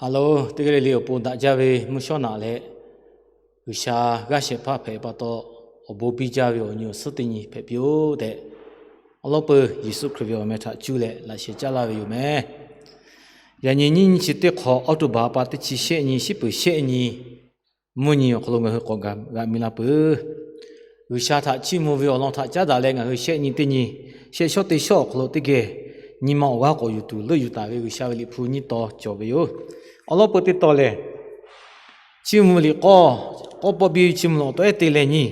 Hello, teˇ g'aˇ le le awˬ pon daꞈ jaˇ ve mvuhˇ shawˉ naꞈ leh, G'uiˬsha g'aˇ shehˍ hpaˇ hpehꞈ pa taw, awˬ bon biˇ jaˇ ve awˬ nyi awˬ suhˉ teˇ nyi hpehꞈ piˇ-oˆ tehꞈ, awˬ lawn peuˬ Yeˍsuˆ Hkriꞈ ve awˬ meh htaꞈ cuˇ leh laꞈ sheh caˉ laˇ ve yoˬ meh. Yaꞈ nyi nyiˇ nyi chi teˇ hk'awꞈ, October pa teˇ chi shehˆ nyi, shiˉ peuˬ shehˆ nyi, mvuhˇ nyi awˬ hk'aw lo ngaˬ hui k'awꞈ g'a mi la peuˬ. G'uiˬsha htaꞈ chiˇ mvuh ve awˬ lawn htaꞈ caˉ daꞈ leh ngaˬ hui shehˆ nyi teˇ nyi, shehˆ shawˉ teˇ shawˉ awˬ hk'aw lo teˇ geh nyi ma awˬ g'aˇ k'awꞈ yuˬ tuˬ leuˆ yuˬ taˍ ve G'uiˬsha ve Liꞈ hpu nyiˇ tawn cawˬ ve yoˬ. Awˬ lawn peuˬ teˇ tawn lehˬ, Chiˇ mvuh liꞈ k'awˇ, k'awˇ pawˆ biˇ ve chiˇ mvuh awˬ taw ehˉ te leh nyi.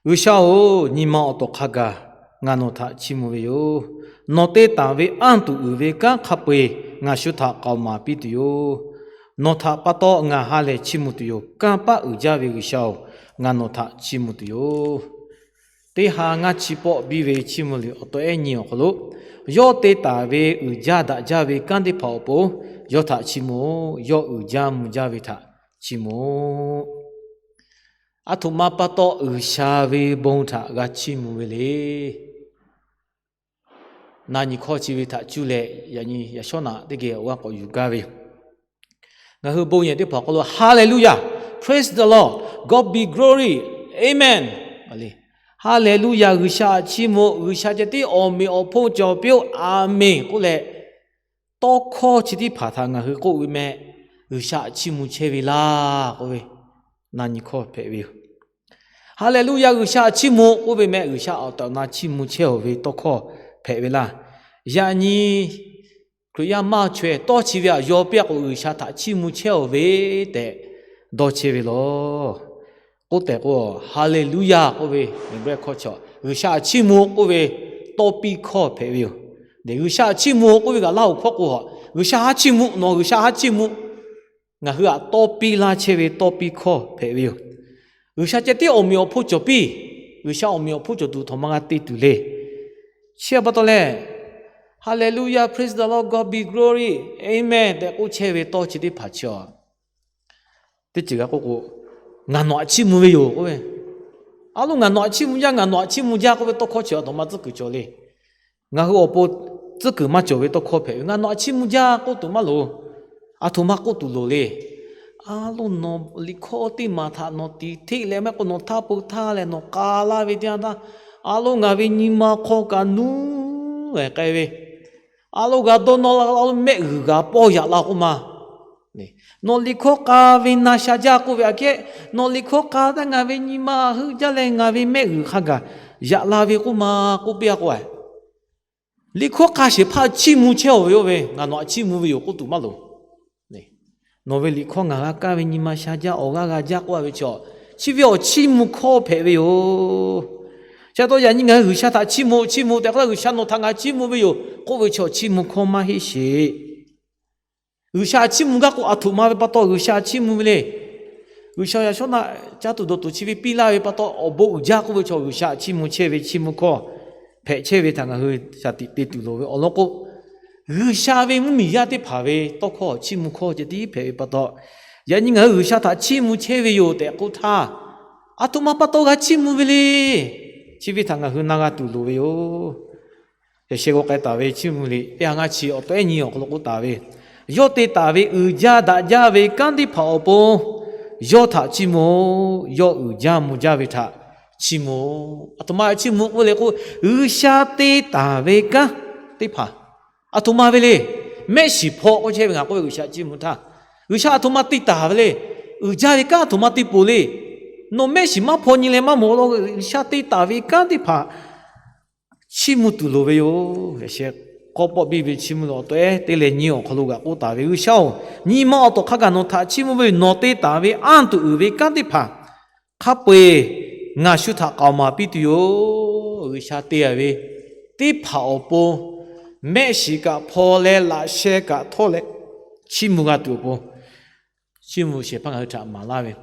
G'uiˬsha-oˬ, nyi ma awˬ tawˍ hk'a gaˬ ngaˬ nawˬ htaꞈ chiˇ mvuh ve yoˬ. Nawˬ te taˍ ve anˇ tuˬ uiˍ ve kanˉ hk'a peu-eˬ ngaˬ shu htaꞈ k'aoˍ maˍ piˇ tuˬ yoˬ. Nawˬ htaꞈ pa taw ngaˬ ha lehˬ chiˇ mvuh tuˬ yoˬ. Kanˇ paˆ uiˍ jaˇ ve G'uiˬsha-oˬ, ngaˬ nawˬ htaꞈ chiˇ mvuh tuˬ yoˬ. Teˇ ha ngaˇ chi pawˆ biˇ ve chiˇ mvuh liꞈ awˬ taw ehˉ nyi awˬ hk'aw lo, yawˇ te taˍ ve uiˍ jaˇ daꞈ jaˇ ve kanˉ teˇ hpaˍ awˬ pon yawˇ htaꞈ chiˇ mvuh-oˬ. Yawˇ uiˍ jaˇ mvuh jaˇ ve htaꞈ chiˇ mvuh-oˬ. Aˬ htoꞈ ma pa taw G'uiˬsha ve bon htaꞈ g'a chiˇ mvuh ve le. Na nyi hkawˇ chi ve htaꞈ cuˇ leh yaꞈ nyi yaꞈ shawˉ naꞈ teˇ geh awˬ g'aˇ k'awꞈ yuˬ gaˇ ve yoˬ. Ngaˬ hui bon yehˬ teˇ hpaˍ awˬ hk'aw lo, Hallelujah, Praise the Lord, God be glory, Amen. Hallelujah, G'uiˬsha chiˇ mvuh, G'uiˬsha ceh tiˉ awˬ meꞈ awˬ hponˇ cawˬ piˇ-oˆ, Aˍmenˍ k'oˆ leh, tawˇ hkawˇ chi teˇ hpaˍ htaꞈ ngaˬ hui k'oˆ ve meh, G'uiˬsha chiˇ mvuh chehˇ ve laˇ k'oˆ ve, na nyi hkawˇ hpehꞈ ve yoˬ. Hallelujah, G'uiˬsha chiˇ mvuh k'oˆ ve meh, G'uiˬsha awˬ tehˬ awˬ na chiˇ mvuh chehˇ-oˬ ve tawˇ hkawˇ hpehꞈ ve laˇ. Yaꞈ nyi Hkriꞈ yaˇ maˇ chaweh tawˇ chi ve aꞈ yaw piˇ-a k'o, G'uiˬsha htaꞈ chiˇ mvuh chehˇ-oˬ ve tehꞈ dawˇ chehˇ ve laˬ. K'oˆ tehꞈ k'o, Hallelujah k'oˆ ve, G'uiˬsha chiˇ mvuh k'oˆ ve tawˇ piˇ hkawˇ hpehꞈ ve yoˬ. G'uiˬsha chiˇ mvuh k'oˆ ve kaꞈ Laˇ huˍ hkawˇ k'o, G'uiˬsha haˉ chiˇ mvuh, nawˬ G'uiˬsha haˉ chiˇ mvuh. Ngaˬ hui aꞈ tawˇ piˇ laˇ chehˇ ve tawˇ piˇ hkawˇ hpehꞈ ve yoˬ. G'uiˬsha ceh tiˉ awˬ meꞈ awˬ hponˇ cawˬ piˇ. G'uiˬsha awˬ meꞈ awˬ hponˇ cawˬ tuˬ htawꞈ ma g'a te tuˬ le. Chi pa taw lehˬ, Hallelujah, praise the Lord, God be glory, Amen tehꞈ k'oˆ chehˇ ve tawˇ chi teˇ hpaˍ chi-a, teˇ ceuˬ g'a k'oˆ k'o, ngaˬ nawˬ aꞈ chiˇ mvuh ve yoˬ k'oˆ ve. A loˉ ngaˬ nawˬ aꞈ chiˇ mvuh jaˇ, ngaˬ nawˬ aꞈ chiˇ mvuh jaˇ k'oˆ ve tawˇ hkawˇ chi aˬ htoꞈ ma tcuhˉ kuiˬ cawˬ le. Ngaˬ hui awˬ pon tcuhˉ kuiˬ maˇ cawˬ ve tawˇ hkawˇ hpehꞈ ve, ngaˬ nawˬ aꞈ chiˇ mvuh jaˇ k'oˆ tuˬ maˇ loˍ. Aˬ htoꞈ ma k'oˆ tuˬ loˍ le. A loˉ nawˬ liꞈ hkawˇ teˇ maˬ htaꞈ nawˬ tiˍ hteˆ leh maˇ k'oˆ, nawˬ htaˇ peu htaˇ leh nawˬ k'a laˇ ve teˇ yanˇ htaˇ, a loˉ ngaˬ ve nyi ma hk'aw kaꞈ nuˇ k'ai ve, a loˉ g'a dawˇ nawˇ la, a loˉ mehˆ g'uiˬ g'a pawˇ yaꞈ la k'oˆ ma. Nawˬ liꞈ hkawˇ k'a ve na sha jaˇ k'oˆ ve aꞈ kehˉ, nawˬ liꞈ hkawˇ k'a taˇ ngaˬ ve nyi ma heuˆ jaˇ leh ngaˬ ve mehˆ g'uiˬ hk'a gaˬ yaꞈ la ve k'oˆ ma k'oˆ piˇ-a k'o, liꞈ hkawˇ k'a shehˍ hpaˇ chiˇ mvuh chehˇ-oˬ ve yoˬ ve, ngaˬ nawˬ aꞈ chiˇ mvuh ve yoˬ k'oˆ tuˬ maˇ loˍ. Nawˬ ve liꞈ hkawˇ ngaˬ g'a kaˇ ve nyi ma sha jaˇ, awˬ g'aˇ g'a jaˇ k'oˆ-a ve chi, chi ve awˬ chiˇ mvuh hkawˇ hpehꞈ ve yoˬ. Chi pa taw yaꞈ nyi ngaˬ hui G'uiˬsha htaꞈ chiˇ mvuh, chiˇ mvuh tehꞈ k'oˆ la, G'uiˬsha nawˬ htaꞈ ngaˬ chiˇ mvuh ve yoˬ k'oˆ ve chi awˬ chiˇ mvuh hkawˇ maˇ heˆ sheˍ. G'uiˬsha chiˇ mvuh gaˇ k'o, aˬ htoꞈ ma ve pa taw G'uiˬsha chiˇ mvuh ve le. G'uiˬsha yaꞈ shawˉ naꞈ caˇ tuˬ dawˬ tuˬ chi ve piˇ laˇ ve pa taw, awˬ bon uiˍ jaˇ k'oˆ ve chaw G'uiˬsha chiˇ mvuh chehˇ ve chiˇ mvuh hkawˇ hpehꞈ chehˇ ve htaꞈ ngaˬ hui shaˍ tiꞈ te tuˬ loˍ ve awˬ lawn k'o, G'uiˬsha ve mvuhˇmiˬ yaˇ teˇ hpaˍ ve tawˇ hkawˇ chiˇ mvuh hkawˇ ceh tiˉ hpehꞈ ve pa taw, yaꞈ nyi ngaˬ hui G'uiˬsha htaꞈ chiˇ mvuh chehˇ ve yoˬ tehꞈ k'oˆ htaˇ, aˬ htoꞈ ma pa taw g'a chiˇ mvuh ve le. Chi ve htaꞈ ngaˬ hui na g'a tuˬ loˍ ve yoˬ. Yaꞈ sheh g'aw k'ai taˍ ve chiˇ mvuh liꞈ teˇ ha ngaˇ chi awˬ taw ehˉ nyi awˬ hk'aw lo k'oˆ taˍ ve, yawˇ te taˍ ve uiˍ jaˇ daꞈ jaˇ ve kanˉ teˇ hpaˍ awˬ pon yawˇ htaꞈ chiˇ mvuh-oˬ. Yawˇ uiˍ jaˇ mvuh jaˇ ve htaꞈ chiˇ mvuh-oˬ. Aˬ htoꞈ ma chiˇ mvuh k'oˆ le k'o, G'uiˬsha te taˍ ve kanˉ teˇ hpaˍ aˬ htoꞈ ma ve le. Mehˆ shiˍ hpawˇ k'oˆ chehˇ ve ngaˬ k'oˆ ve G'uiˬsha chiˇ mvuh htaˇ, G'uiˬsha aˬ htoꞈ ma te taˍ ve le. Uiˍ jaˇ ve kanˉ aˬ htoꞈ ma te poˬ le. Nawˬ mehˆ shiˍ maˇ hpaw nyi leh maˇ mawˬ law, G'uiˬsha te taˍ ve kanˉ teˇ hpaˍ chiˇ mvuh tuˬ loˍ ve yoˬ. Yaꞈ sheh k'awˇ pawˆ biˇ ve chiˇ mvuh liꞈ awˬ taw ehˉ teˇ leh nyi awˬ hk'aw lo g'a k'oˆ taˍ ve, G'uiˬsha-oˬ, nyi ma awˬ tawˍ hk'a gaˬ nawˬ htaꞈ chiˇ mvuh ve yoˬ. Nawˬ te taˍ ve anˇ tuˬ uiˍ ve kanˉ teˇ hpaˍ hk'a peu-eˬ ngaˬ shu htaꞈ k'aoˍ maˍ piˇ tuˬ yoˬ. G'uiˬsha te-a ve teˇ hpaˍ awˬ pon mehˆ shiˍ kaꞈ hpaw leh laꞈ sheh kaꞈ htawˇ leh chiˇ mvuh g'a tuˬ awˬ pon, chiˇ mvuh shehˍ hpaˇ ngaˬ hui htaꞈ maˍ laˇ ve,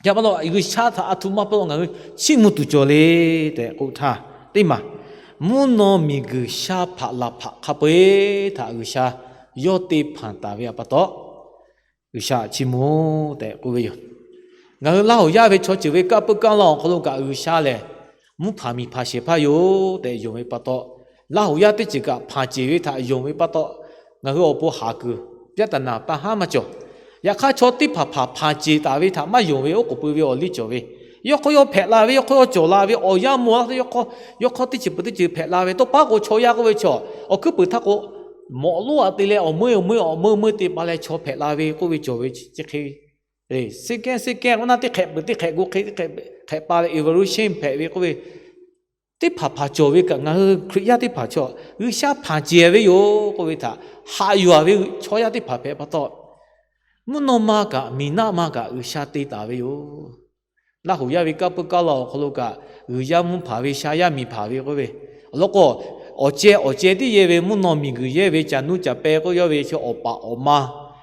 yaꞈ pa taw G'uiˬsha htaꞈ aˬ htoꞈ ma pa taw ngaˬ hui chiˇ mvuh tuˬ cawˬ le tehꞈ k'oˆ htaˇ, teˇ maˬ mvuhˇ naw miˬguiˬ sha hpaꞈ laˬ hpaꞈ hk'a peu-eˬ htaꞈ G'uiˬsha yawˇ te hpanˍ taˍ ve pa taw, G'uiˬsha chiˇ mvuh tehꞈ k'oˆ ve yoˬ. Ngaˬ hui Laˇ huˍ yaˇ ve chaw ceuˬ ve kanˉ puiˉ kanˉ law awˬ hk'aw lo kaꞈ G'uiˬsha lehˬ mvuhˇ hpanˍ miˬ hpanˍ shehˍ hpaˇ yoˬ tehꞈ yonˍ ve pa taw, Laˇ huˍ yaˇ teˇ ceuˬ kaꞈ hpanˍ ceˬ ve htaꞈ yonˍ ve pa taw, ngaˬ hui awˬ pon haˍ kuiˬ Yaˇ taˍ naˍ pa haˉ maˇ cawˬ. Yaꞈ hk'aˇ, chaw teˇ hpaˍ hpaˍ hpanˍ ceˬ taˍ ve htaꞈ maˇ yonˍ ve oˉ k'oˍ pui ve awˬ liˇ cawˬ ve, yawˇ hk'aw yawˇ hpehꞈ la ve, yawˇ hk'aw yawˇ cawˬ la ve awˬ yanˇ maw la, yawˇ hk'aw teˇ ceuˬ peuˬ teˇ ceuˬ hpehꞈ la ve tawˇ pa k'o, chaw yaˇ k'oˆ ve chaw awˬ hkuiˉ peuˬ htaˇ k'o, mawꞈ lonˉ aꞈ te leh awˬ meuˇ awˬ meuˇ awˬ meuˇ meuˇ te pa leh chaw hpehꞈ la ve k'oˆ ve cawˬ ve chi hk'e. Seˇ kehˉ seˇ kehˉ k'oˆ na, teˇ hk'ehꞈ peuˬ teˇ hk'ehꞈ g'oˇ hk'e teˇ hk'ehꞈ hpehꞈ pa leh evolution hpehꞈ ve k'oˆ ve, teˇ hpaˍ hpaˍ cawˬ ve kaꞈ ngaˬ hui Hkriꞈ yaˇ teˇ hpaˍ chaw G'uiˬsha hpanˍ ceˬ ve yoˬ k'oˆ ve htaꞈ haꞈ yuˬ ve chaw yaˇ teˇ hpaˍ hpehꞈ pa taw, mvuhˇ naw ma kaꞈ miˬ naˆ ma kaꞈ G'uiˬsha te taˍ ve yoˬ. Laˇ huˍ yaˇ ve kanˇ puiˉ kaˇ law awˬ hk'aw lo kaꞈ, g'uiˬ yaˇ mvuhˇ hpanˍ ve sha yaˇ miˬ hpanˍ ve k'oˆ ve, awˬ lawn k'o, awˬ ceh awˬ ceh tiˉ yehˇ ve, mvuhˇ naw miˬ guiˬ yehˇ ve, caˬ nuˇ caˬ peh k'oˆ yawˇ ve chi awˬ paˍ awˬ ma,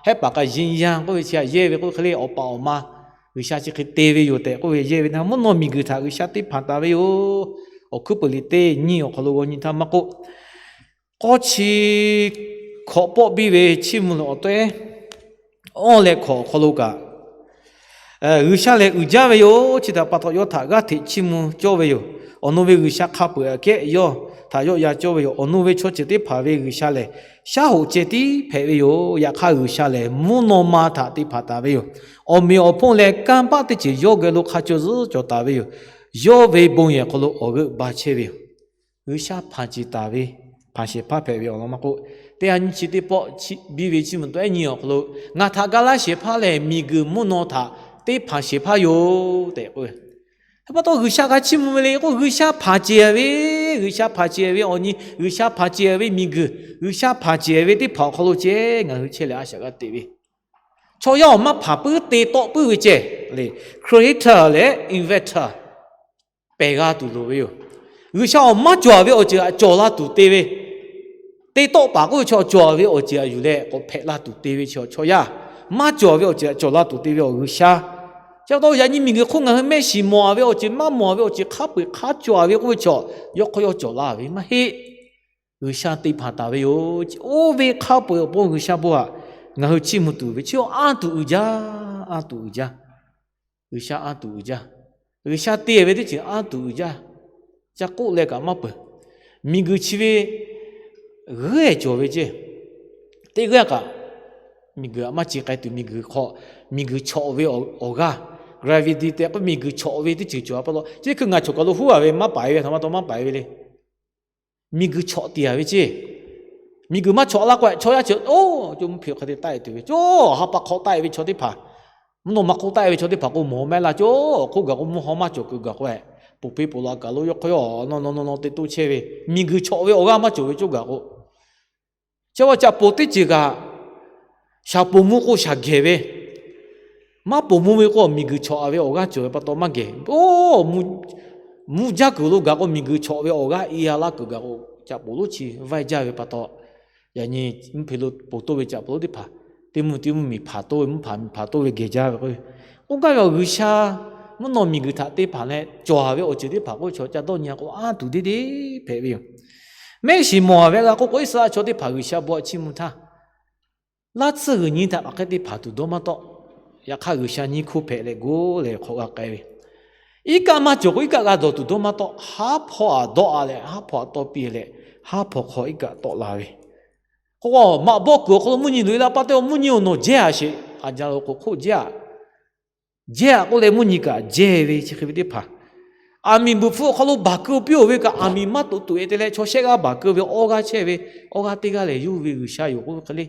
hehˉ paˍ k'a yin yaˇ k'oˆ ve chi yehˇ ve k'oˆ hk'e le, awˬ paˍ awˬ ma, G'uiˬsha chi hk'e te ve yoˬ tehꞈ k'oˆ ve yehˇ ve na, mvuhˇ naw miˬ guiˬ htaꞈ G'uiˬsha te hpanˍ taˍ ve yoˬ. Awˬ hkuiˉ peuˬ liꞈ teˇ nyiˇ awˬ hk'aw lo g'aw nyi htaˇ maˇ k'oˆ, k'awˇ chi hkawꞈ pawˆ biˇ ve chiˇ mvuh lawˬ awˬ tawehˉ awˇ leh hkawꞈ awˬ hk'aw lo kaꞈ, G'uiˬsha lehˬ uiˍ jaˇ ve yoˬ. Chi htaꞈ pa taw yawˇ htaꞈ g'aˇ hteꞈ chiˇ mvuh cawˇ ve yoˬ. Awˬ nu ve G'uiˬsha hk'a peu-eˬ aꞈ kehˉ yawˇ htaꞈ yawˆ yan cawˇ ve yoˬ. Awˬ nu ve chaw ceuˬ teˇ hpaˍ ve G'uiˬsha lehˬ, shaˉ hoꞈ ceh tiˉ hpehꞈ ve yoˬ. Yaꞈ hk'aˇ, G'uiˬsha lehˬ mvuhˇ naw ma htaꞈ te hpanˍ taˍ ve yoˬ. Awˬ meꞈ awˬ hponˇ leh kanˇ paˆ teˇ ceuˬ yawˇ geh lo hk'a cawˬ zuhˉ cawˬ taˍ ve yoˬ. Yawˇ ve bon yehˬ hk'aw lo awˬ g'euˆ ba chehˇ ve yoˬ. G'uiˬsha hpanˍ ceˬ taˍ ve, hpanˍ shehˍ hpaˇ hpehꞈ ve awˬ lawn maˇ k'oˆ, teˇ ha nyiˇ chi teˇ pawˆ biˇ ve chiˇ mvuh tawehˉ nyi awˬ hk'aw lo, ngaˬ htaꞈ ga laˇ shehˍ hpaˇ lehˬ, miˬ guiˬ mvuhˇ naw htaꞈ teˇ hpanˍ shehˍ hpaˇ yoˬ tehꞈ k'oˆ ve. Hk'e pa taw, G'uiˬsha g'a chiˇ mvuh ve le k'o, G'uiˬsha hpanˍ ceˬ ve, G'uiˬsha hpanˍ ceˬ ve awˬ nyi, G'uiˬsha hpanˍ ceˬ ve miˬ guiˬ, G'uiˬsha hpanˍ ceˬ ve teˇ hpaˍ awˬ hk'aw lo ceh ngaˬ hui chehˇ leh a shaꞈ g'a teꞈ ve, chaw yaˇ awˬ maˇ hpanˍ puiˉ te tawˆ puiˉ ve ceh le, creator leh inventor pehˬ g'a tuˬ loˍ ve yoˬ. G'uiˬsha awˬ maˇ cawˬ ve awˬ ceuˬ htaꞈ cawˬ la tuˬ te ve, te tawˆ paˍ k'oˆ ve chaw cawˬ ve awˬ ceuˬ htaꞈ yuˬ leh k'awꞈ hpehꞈ la tuˬ te ve chaw, chaw yaˇ maˇ cawˬ ve awˬ ceuˬ htaꞈ cawˬ la tuˬ te ve awˬ G'uiˬsha. Chi pa taw yaꞈ nyi miˬ guiˬ hk'oˆ ngaˬ hui mehˆ shiˍ mawˬ ve awˬ ceuˬ, maˇ mawˬ ve awˬ ceuˬ, hk'a peu-eˬ hk'a cawˬ ve k'oˆ ve chaw, yawˇ hk'aw yawˇ cawˬ la ve maˇ heˆ. G'uiˬsha te hpanˍ taˍ ve yoˬ. Oˇ ve hk'a peu-eˬ awˬ pon G'uiˬsha bon htaꞈ ngaˬ hui chiˇ mvuh tuˬ ve chi anˇ tuˬ uiˍ jaˇ, anˇ tuˬ uiˍ jaˇ. G'uiˬsha anˇ tuˬ uiˍ jaˇ. G'uiˬsha te ve teˇ ceuˬ anˇ tuˬ uiˍ jaˇ. Ca k'oˆ leh kaꞈ maˇ peuˬ. Miˬ guiˬ chi ve g'euˆ cawˬ ve ceh, teˇ g'euˆ kaꞈ miˬ guiˬ htaꞈ maˇ ce k'ai tuˬ, miˬ guiˬ hk'aw, miˬ guiˬ chawꞈ ve awˬ g'aˇ, gravity tehꞈ k'oˆ, miˬ guiˬ chawꞈ ve teˇ ceuˬ cawˬ pa taw, chi hkui ngaˬ chawˬ kaˬ lo huˉ a ve maˇ paiˍ ve, htaꞈ ma taw maˇ paiˍ ve le. Miˬ guiˬ chawꞈ tiˍ a ve ceh, miˬ guiˬ maˇ chawꞈ la k'o, chaw yaˇ ceuˬ oˇ co mvuhˇ hpe hk'a te taˆ e tuˬ ve, co ha pa hk'awꞈ taˆ e ve chaw teˇ hpaˍ, mvuhˇ naw ma hk'oˆ taˆ e ve chaw teˇ hpaˍ k'o mawˬ mehˆ la, co hk'oˆ gaˬ k'o mvuhˇ haw maˇ cawˬ kuiˬ gaˬ k'o, poˬ peˇ poˬ la kaˬ lo yawˇ hk'aw yawˇ na na na na te toˇ chehˇ ve, miˬ guiˬ chawꞈ ve awˬ g'aˇ maˇ cawˬ ve cawˇ gaˬ k'o, chi pa caꞈ poˬ teˇ ceuˬ kaꞈ, shaˍ poˬ mvuh k'o shaˍ gehˬ ve, maˇ poˬ mvuh ve k'o miˬ guiˬ chawꞈ a ve awˬ g'aˇ cawˬ ve pa taw maˇ gehˬ. Oˇ, mvuh jaˇ kuiˬ lo gaˬ k'o miˬ guiˬ chawꞈ ve awˬ g'aˇ i a laˇ kuiˬ gaˬ k'o, caꞈ poˬ lonˉ chi vaiˇ jaˇ ve pa taw, yaꞈ nyi mvuhˇ hpe lo poˬ toˇ ve caꞈ poˬ lonˉ teˇ hpaˍ, teˇ mvuhˇ teˇ mvuhˇ miˬ hpanˍ toˇ ve, mvuhˇ hpanˍ miˬ hpanˍ toˇ ve gehˬ jaˇ ve k'o, k'oˆ gaˇ ve awˬ G'uiˬsha mvuhˇ naw miˬ guiˬ htaꞈ te hpanˍ leh cawˬ a ve awˬ ceuˬ teˇ hpaˍ k'oˆ ve chaw ca dawˇ nyi a k'o, anˇ tuˬ deˇ deˇ hpehꞈ ve yoˬ. Mehˆ shiˍ mawˬ a ve g'a k'oˆ k'o, Iˉsaˍreˍlaˆ chaw teˇ hpaˍ G'uiˬsha bon htaꞈ chiˇ mvuh htaˇ, laˇ tsuhˇ g'uiˬ nyi htaꞈ hk'aˬ hk'e te hpanˍ tuˬ dawˇ maˇ tawˆ. Yaꞈ hk'aˇ, G'uiˬsha nyiˇ hkoˇ hpehꞈ leh goˇ leh hk'awꞈ g'a k'ai ve, iˉ kaˆ maˇ cawˬ k'o iˉ kaˆ g'a dawˬ tuˬ dawˇ maˇ tawˆ. Haˉ hpawˇ aꞈ dawˆ a leh haˉ hpawˇ aꞈ tawˇ piˇ leh, haˉ hpawˇ hk'aw iˉ kaˆ tawˆ la ve. K'o, maꞈ bawˆ kuiˬ awˬ hk'aw lo mvuhˇ nyi loꞈ e la pa taw, mvuhˇ nyi awˬ nawˬ jehˇ a sheˍ. A jaˇ lo k'o hk'oˆ jehˇ a, jehˇ a k'oˆ leh mvuhˇ nyi kaꞈ jehˇ ve chi hk'e ve teˇ hpaˍ, aˬ miˍ bvuhꞈ hpfuh awˬ hk'aw lo baˬ keu piˇ-oˬ ve kaꞈ, aˬ miˍ maˇ toꞈ toꞈ e te leh chaw shehˆ g'aˇ baˬ keu ve awˇ g'aˇ chehˇ ve, awˇ g'aˇ teˇ g'aˇ lehˬ yawˇ hui ve G'uiˬsha yoˬ k'oˆ ve hk'e le.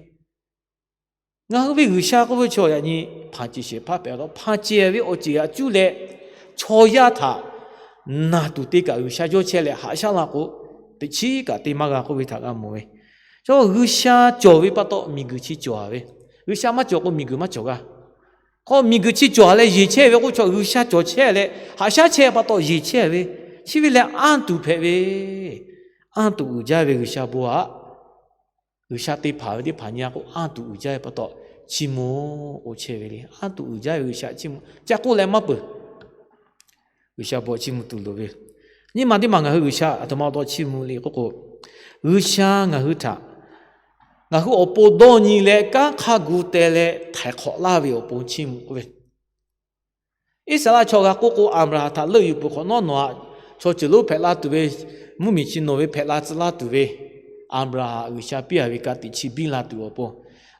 Ngaˬ hui ve G'uiˬsha k'oˆ ve chaw yaꞈ nyi hpanˍ ceˬ shehˍ hpaˇ hpehꞈ a taw, hpanˍ ceˬ ve awˬ ceuˬ htaꞈ cuˇ leh chaw yaˇ htaꞈ naˬ tuˬ te kaꞈ G'uiˬsha yawˇ chehˇ leh haꞈ shaˉ la k'o, teꞈ chiˉ kaꞈ te maˇ g'a k'oˆ ve htaꞈ g'a mawˬ ve. Chaw G'uiˬsha cawˬ ve pa taw miˬ guiˬ chi cawˬ a ve, G'uiˬsha maˇ cawˬ k'o miˬ guiˬ maˇ cawˬ g'a. K'o miˬ guiˬ chi cawˬ a leh yeˬ chehˇ ve k'oˆ chaw, G'uiˬsha cawˬ chehˇ leh haꞈ shaˉ chehˇ pa taw yeˬ chehˇ ve, chi ve leh anˇ tuˬ hpehꞈ ve, anˇ tuˬ uiˍ jaˇ ve G'uiˬsha bon htaꞈ G'uiˬsha te hpanˍ ve teˇ hpaˍ nyi a k'o, anˇ tuˬ uiˍ jaˇ ve pa taw chiˇ mvuh-oˬ chehˇ ve le. Anˇ tuˬ uiˍ jaˇ ve G'uiˬsha chiˇ mvuh ca k'oˆ leh maˇ peuˬ. G'uiˬsha bon chiˇ mvuh tuˬ loˍ ve, nyi ma teˇ ma ngaˬ hui G'uiˬsha aˬ htoꞈ ma pa taw chiˇ mvuh le k'oˆ k'o, G'uiˬsha ngaˬ hui htaꞈ ngaˬ hui awˬ pon dawˇ nyi leh kanˉ hk'a gu te leh htaiˍ hk'awꞈ laˇ ve awˬ pon chiˇ mvuh k'oˆ ve, Iˉsaˍreˍlaˆ chaw g'a k'oˆ k'o, Aˍbraˍhanˍ htaꞈ leuˆ yuˬ peuˬ hk'awꞈ nawˉ nawˬ htaꞈ chaw ceuˬ lonˉ hpehꞈ la tuˬ ve, mvuhˇmiˬ chi nawˬ ve hpehꞈ la tcuh laˇ tuˬ ve, Aˍbraˍhanˍ G'uiˬsha piˇ a ve ka tiꞈ chi biˇ la tuˬ awˬ pon,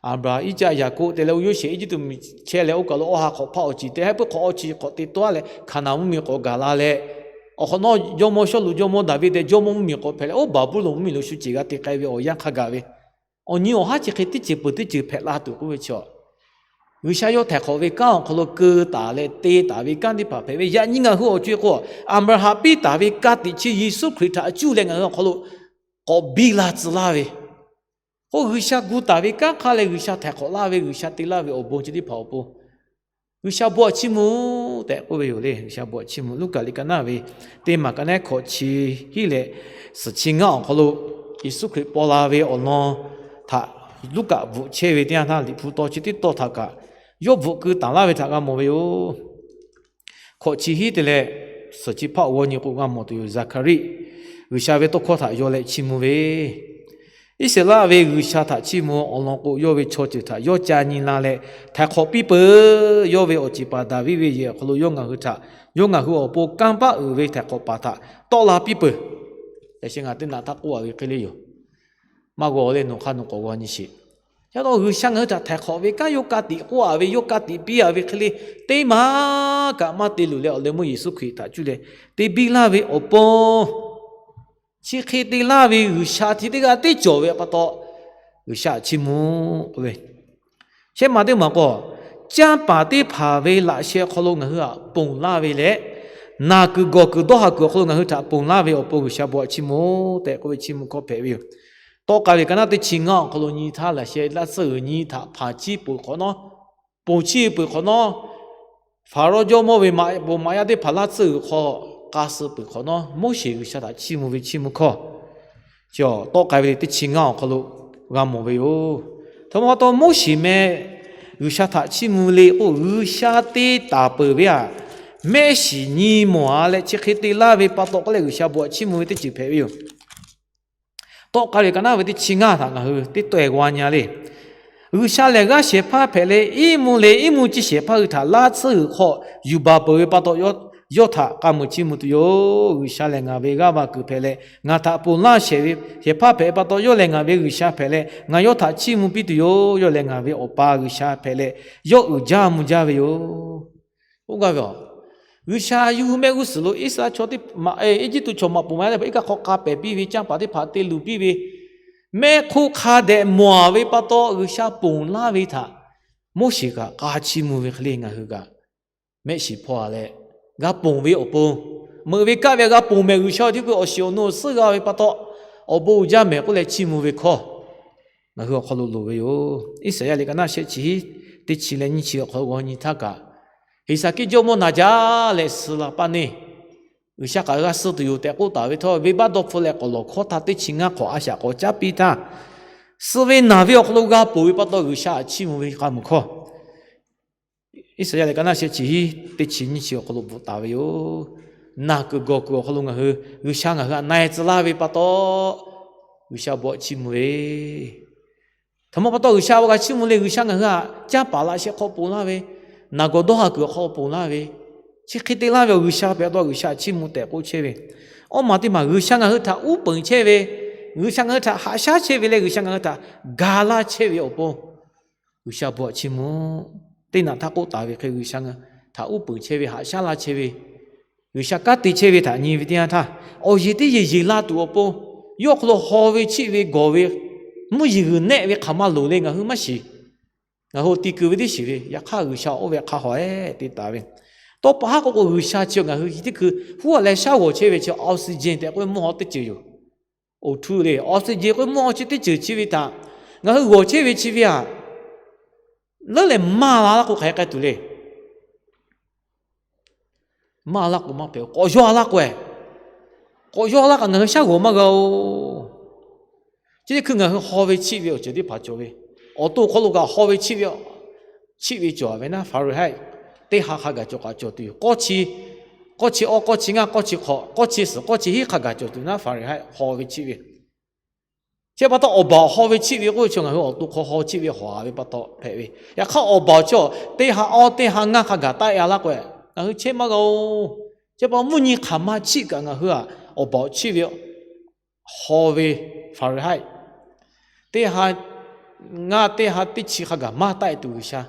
Aˍbraˍhanˍ, Iˉcaˆ, Yaˍkoˆ te leh oˇ Yoˇsehꞈ Eˇjiˇtuꞈ mvuhˇmiˬ chehˇ leh oˇ kaˬ lo awˬ ha hk'awꞈ hpaˆ awˬ ciˍ te haiˉ puiˉ hk'awꞈ awˬ ciˍ k'awꞈ te tawˆ leh Hkaˍnanˍ mvuhˇmiˬ k'awꞈ gaˬ la leh, awˬ hk'awꞈ nawˉ jawˇmawˇ Sawˉluꞈ jawˇmawˇ Daˍviˆ tehꞈ jawˇmawˇ mvuhˇmiˬ k'awꞈ hpehꞈ leh, oˇ Baˍbuˍlonˍ mvuhˇmiˬ lo shu ceˬ g'a te k'ai ve awˬ yanˇ hk'a gaˬ ve, awˬ nyi awˬ haˉ chi hk'e teˇ ceuˬ peuˬ teˇ ceuˬ hpehꞈ la tuˬ k'oˆ ve chi, G'uiˬsha yawˇ htaiˍ hk'awꞈ ve kanˉ awˬ hk'aw lo keu taˍ leh te taˍ ve kanˉ teˇ hpaˍ hpehꞈ ve. Yaꞈ nyi ngaˬ hui awˬ co-e k'o, Aˍbraˍhanˍ piˇ taˍ ve ka tiꞈ chi Yeˍsuˆ Hkriꞈ htaꞈ cuˇ leh ngaˬ hui awˬ hk'aw lo k'awꞈ biˇ la tcuh laˇ ve, k'o G'uiˬsha gu taˍ ve kanˉ hk'aˇ leh G'uiˬsha htaiˍ hk'awꞈ laˇ ve G'uiˬsha te laˇ ve awˬ bon chi teˇ hpaˍ awˬ pon G'uiˬsha bon htaꞈ chiˇ mvuh tehꞈ k'oˆ ve yoˬ le. G'uiˬsha bon htaꞈ chiˇ mvuh. Luˉkaꞈ liꞈ ka naˇ ve teˇ maˬ ka naˉ hkawꞈ chi hiˉ leh suhˍ chi ngaˇ awˬ hk'aw lo Yeˍsuˆ Hkriꞈ paw la ve awˬ lawn htaꞈ Luˉkaꞈ bvuhꞈ chehˇ ve teˇ yanˇ htaˇ, Liꞈ hpu taw chi teˇ taw htaꞈ kaꞈ yawˇ bvuhꞈ keu taˍ laˇ ve htaꞈ g'a mawˬ ve yoˬ. Hkawꞈ chi hiˉ te leh suhˍ chi hpaˆ awˬ g'aw nyi k'o g'a mawˬ tuˬ yoˬ. Zaˍhkaˍriˆ G'uiˬsha ve tawˇ hkawˇ htaꞈ yaw leh chiˇ mvuh ve, Iˉsaˍreˍlaˆ ve G'uiˬsha htaꞈ chiˇ mvuh awˬ lawn k'o, yawˇ ve chaw ceuˬ htaꞈ yawˇ ca nyi la leh htaiˍ hk'awꞈ piˇ peuˬ. Yawˇ ve awˬ ceˬ paˍ Daˍviˆ ve yehˬ awˬ hk'aw lo yawˇ ngaˬ hui htaꞈ, yawˇ ngaˬ hui awˬ pon kanˇ paˆ uiˍ ve htaiˍ hk'awꞈ paˍ htaꞈ tawˆ la piˇ peuˬ. Yaꞈ sheh ngaˬ teˇ naꞈ htaˇ k'oˆ a ve hk'e le yoˬ. Maˇ g'aw leh nawˬ hk'aˇ nawˬ k'awꞈ g'aw nyi sheˍ. Yaꞈ taw G'uiˬsha ngaˬ hui htaꞈ htaiˍ hk'awꞈ ve kanˉ yawˇ ka tiꞈ k'oˆ a ve, yawˇ ka tiꞈ piˇ a ve hk'e le, teˇ maˇ kaꞈ maˇ te luˬ leh awˬ leh meuˇ Yeˍsuˆ Hkriꞈ htaꞈ cuˇ leh te biˇ laˇ ve awˬ pon, chi hk'e te laˇ ve G'uiˬsha hti teˇ g'aˇ teˇ cawˬ ve pa taw, G'uiˬsha chiˇ mvuh k'oˆ ve. Shehˆ maˬ teˇ maˬ k'o, canˇ paˍ teˇ hpaˍ ve laꞈ sheh hk'aw lo ngaˬ hui htaꞈ ponˬ laˇ ve leh, naˬ kuiˬ gawˬ kuiˬ dawˇ haˍ kuiˬ awˬ hk'aw lo ngaˬ hui htaꞈ ponˬ laˇ ve awˬ pon G'uiˬsha bon htaꞈ chiˇ mvuh tehꞈ k'oˆ ve chiˇ mvuh hkawˇ hpehꞈ ve yoˬ. Tawˆ k'ai ve ka naˉ teˇ chi ngaˇ awˬ hk'aw lo nyi htaˇ, laꞈ sheh laˇ tsuhˇ g'uiˬ nyi htaꞈ hpanˍ chiˇ peuˬ hk'awꞈ nawˉ, ponˬ chiˇ peuˬ hk'awꞈ nawˉ, Hpaˍrawˇ jawˇmawˇ ve maꞈ, bon maꞈ yaˇ teˇ hpaˍ laˇ tsuhˇ g'uiˬ hk'aw k'a suh peuˬ hk'awꞈ nawˉ, Moˉseˍ G'uiˬsha htaꞈ chiˇ mvuh ve chiˇ mvuh hkawˇ chi tawˆ k'ai ve le teˇ chi ngaˇ awˬ hk'aw lo g'a mawˬ ve yoˬ. Htaꞈ ma pa taw Moˉseˍ meh G'uiˬsha htaꞈ chiˇ mvuh le k'o, G'uiˬsha te taˍ peuˬ ve aꞈ, mehˆ shiˍ nyi mawˬ a leh chi hk'e te laˇ ve pa taw k'oˆ leh G'uiˬsha bon htaꞈ chiˇ mvuh ve teˇ ceuˬ hpehꞈ ve yoˬ. Tawˆ k'ai ve ka naˉ ve teˇ chi ngaˇ htaꞈ ngaˬ hui teˇ taweh g'aw nyi le. G'uiˬsha lehˬ g'aˇ shehˍ hpaˇ hpehꞈ leh, iˉ mvuhˇ leh iˉ mvuhˇ ciˇ shehˍ hpaˇ hui htaꞈ laˇ tsuhˇ g'uiˬ hk'aw yuˬ baˬ peuˬ ve pa taw, yawˇ htaꞈ k'a muiˬ chiˇ mvuh tuˬ yoˬ. G'uiˬsha lehˬ ngaˬ ve g'aˇ va kuiˬ hpehꞈ leh, ngaˬ htaꞈ ponˬ laˇ shehˍ ve shehˍ hpaˇ hpehꞈ ve pa taw, yawˇ lehˬ ngaˬ ve G'uiˬsha hpehꞈ leh, ngaˬ yawˇ htaꞈ chiˇ mvuh piˇ tuˬ yoˬ. Yawˇ lehˬ ngaˬ ve Awˬ pa G'uiˬsha hpehꞈ leh, yawˇ uiˍ jaˇ mvuh jaˇ ve yoˬ. Oˇ g'aˇ ve a, G'uiˬsha yawˇ hui mehˆ g'uˇ suhˍ lo Iˉsaˍreˍlaˆ chaw teˇ maˬ, Eˇjiˇtuꞈ chaw maꞈ poˬ maꞈ yaˇ teˇ hpaˍ iˉ kaˆ hk'aw k'a pehˍ piˇ ve, canˇ paˍ teˇ hpaˍ te luˬ piˇ ve, mehˆ hk'oˆ hk'a dehꞈ mawˬ a ve pa taw G'uiˬsha ponˬ laˇ ve htaꞈ Moˉseˍ kaꞈ k'a chiˇ mvuh ve hk'e le, ngaˬ hui kaꞈ mehˆ shiˍ hpawˇ a leh g'a ponˬ ve awˬ pon, meuꞈ ve kaˆ ve g'a ponˬ mehˍ G'uiˬsha tiˉ k'o, awˬ shiˍ awˬ nu awˬ suhˉ g'a ve pa taw, awˬ bon uiˍ jaˇ mehˍ k'oˆ leh chiˇ mvuh ve hkawˇ ngaˬ hui awˬ hk'aw lo loˍ ve yoˬ. Iˉsaˍyaˆ liꞈ ka naˉ shehˆ chi hiˉ teˇ chi leh nyiˇ chi awˬ hk'aw lo g'aw nyi htaˇ kaꞈ, Heˍsaˍkiˆ jawˇmawˇ naˍ jaˇ leh suh la paˇ neˇ, G'uiˬsha kaꞈ g'a suh tuˬ yoˬ tehꞈ k'oˆ taˍ ve htawˇ, venˇbaˆ dawˇ hpfuh leh k'awꞈ lawˬ hkawˇ htaˇ teˇ chi ngaˇ hk'awꞈ a shaꞈ k'awꞈ caˉ piˇ htaˇ, suh ve naˬ ve awˬ hk'aw lo g'a ponˬ ve pa taw G'uiˬsha htaꞈ chiˇ mvuh ve k'a muiˬ hkawˇ Iˉsaˍyaˆ liꞈ ka naˉ shehˆ chi hiˉ teˇ chi nyiˇ chi awˬ hk'aw lo bvuhꞈ taˍ ve yoˬ. Naˬ kuiˬ gawˬ kuiˬ awˬ hk'aw lo ngaˬ hui G'uiˬsha ngaˬ hui htaꞈ na-e tcuh laˇ ve pa taw, G'uiˬsha bon htaꞈ chiˇ mvuh ve htaꞈ ma pa taw G'uiˬsha awˬ g'a chiˇ mvuh le. G'uiˬsha ngaˬ hui htaꞈ canˇ paˍ laꞈ sheh hk'aw ponˬ laˇ ve, naˬ gawˬ dawˇ haˍ kuiˬ awˬ hk'aw ponˬ laˇ ve, chi hk'e te laˇ ve awˬ G'uiˬsha hpehꞈ pa taw G'uiˬsha htaꞈ chiˇ mvuh tehꞈ k'oˆ chehˇ ve. Awˇ maˬ teˇ maˬ G'uiˬsha ngaˬ hui htaꞈ uˉ peunˍ chehˇ ve, G'uiˬsha ngaˬ hui htaꞈ haꞈ shaˉ chehˇ ve leh G'uiˬsha ngaˬ hui htaꞈ gaˬ laˇ chehˇ ve awˬ pon G'uiˬsha bon htaꞈ chiˇ mvuh. Teˇ naꞈ htaˇ k'oˆ taˍ ve hk'e, G'uiˬsha ngaˬ hui htaꞈ uˉ peunˍ chehˇ ve, haꞈ shaˉ laˇ chehˇ ve, G'uiˬsha kanˉ te chehˇ ve htaꞈ nyi ve teˇ yanˇ htaˇ, awˬ yeˬ teˇ yeˬ yeˬ la tuˬ awˬ pon, yawˇ hk'aw lo haw ve chiˆ ve gawˬ ve, mvuhˇ yeˬ g'uiˬ nehˆ ve hk'aˬ ma loˍ le ngaˬ hui maˇ shiˍ. Ngaˬ hui ti kuiˬ ve teˇ shiˍ ve, yaꞈ hk'aˇ G'uiˬsha oˇ ve hk'a haw-e te taˍ ve. Tawˇ pa haˉ k'o k'o, G'uiˬsha chi ngaˬ hui teˇ hkui huˉ a leh shaˉ g'awˬ chehˇ ve chi oxygen tehꞈ k'oˆ ve mvuhˇ haw teˇ ceuˬ yoˬ. O two le, oxygen k'oˆ ve mvuhˇ haw chi teˇ ceuˬ chi ve htaꞈ ngaˬ hui g'awˬ chehˇ ve chi ve aꞈ, leuˉ leh maˇ la laˇ k'o hk'aˬ hk'e k'ai tuˬ le. Maˇ laˇ k'o maˇ hpehꞈ, k'awꞈ yaw laˇ k'o, k'awꞈ yaw laˇ kaꞈ ngaˬ hui shaˉ g'awˬ maˇ g'a-oˬ. Chi teˇ hkui ngaˬ hui haw ve chiˆ ve awˬ ceuˬ teˇ hpaˍ cawˬ ve, awˬ to awˬ hk'aw lo kaꞈ haw ve chiˆ ve, chiˆ ve cawˬ ve naˉ, Fahrenheit teˇ ha hk'a gaˬ cawˬ kaꞈ cawˬ tuˬ yoˬ. K'awˇ chi, k'awˇ chi awˇ, k'awˇ chi ngaˇ, k'awˇ chi hk'awꞈ, k'awˇ chi suhˍ, k'awˇ chi hiˉ hk'a gaˬ cawˬ tuˬ naˉ, Fahrenheit haw ve chiˆ ve. Chi pa taw awˬ baˬ haw ve chiˆ ve k'oˆ ve chi ngaˬ hui awˬ to hk'aw haw chiˆ ve hawˬ a ve pa taw hpehꞈ ve. Yaꞈ hk'aˇ awˬ baˬ chi teˇ ha awˇ teˇ ha ngaˇ hk'a gaˬ taˆ-e a laˇ k'o, ngaˬ hui chehˇ maˇ g'a-oˬ. Chi pa mvuhˇ nyi hk'aˬ ma chiˆ kaꞈ ngaˬ hui a, awˬ baˬ chiˆ ve haw ve Fahrenheit teˇ ha ngaˇ teˇ ha teˇ chi hk'a gaˬ maˇ taˆ e tuˬ G'uiˬsha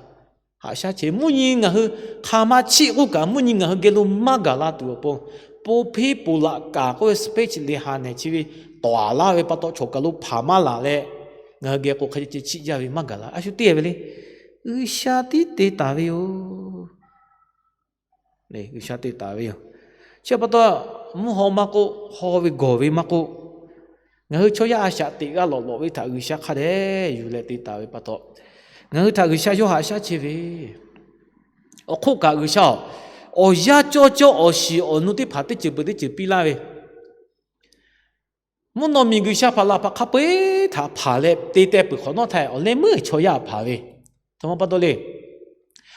haꞈ shaˉ chehˇ. Mvuhˇ nyi ngaˬ hui hk'aˬ ma chiˆ k'oˆ kaꞈ, mvuhˇ nyi ngaˬ hui geh lo maˇ gaˬ la tuˬ awˬ pon, po hpeˇ po laꞈ kaˍ k'oˆ ve space le ha nehˬ chi ve tawˍ aˍ laˇ ve pa taw, chaw kaˬ lo hpanˍ maˇ laˬ leh, ngaˬ hui geh k'o hk'a ceh ceh chiˆ jaˇ ve maˇ gaˬ la. A shu teˇ ve le, G'uiˬsha tiˉ te taˍ ve yoˬ. G'uiˬsha te taˍ ve yoˬ. Chi pa taw, mvuhˇ haw maˇ k'oˆ, haw ve gawˬ ve maˇ k'oˆ, ngaˬ hui chaw yaˇ a shaꞈ teꞈ g'a lawꞈ lawꞈ ve htaꞈ G'uiˬsha hk'a dehꞈ yuˬ leh te taˍ ve pa taw, ngaˬ hui htaꞈ G'uiˬsha yawˇ haꞈ shaˉ chehˇ ve. Awˬ hk'oˆ kaꞈ G'uiˬsha-oˬ, awˬ yanˇ cawˇ cawˇ awˬ shiˍ awˬ nu teˇ hpaˍ teˇ ceuˬ peuˬ teˇ ceuˬ piˇ laˇ ve, mvuhˇ naw miˬ G'uiˬsha hpaꞈ laˬ hpaꞈ hk'a peu-eˬ htaꞈ hpanˍ leh te teh peuˬ hk'awꞈ nawˉ htaˇ, awˬ leh meuˇ chaw yaˇ hpanˍ ve, htaꞈ ma pa taw le.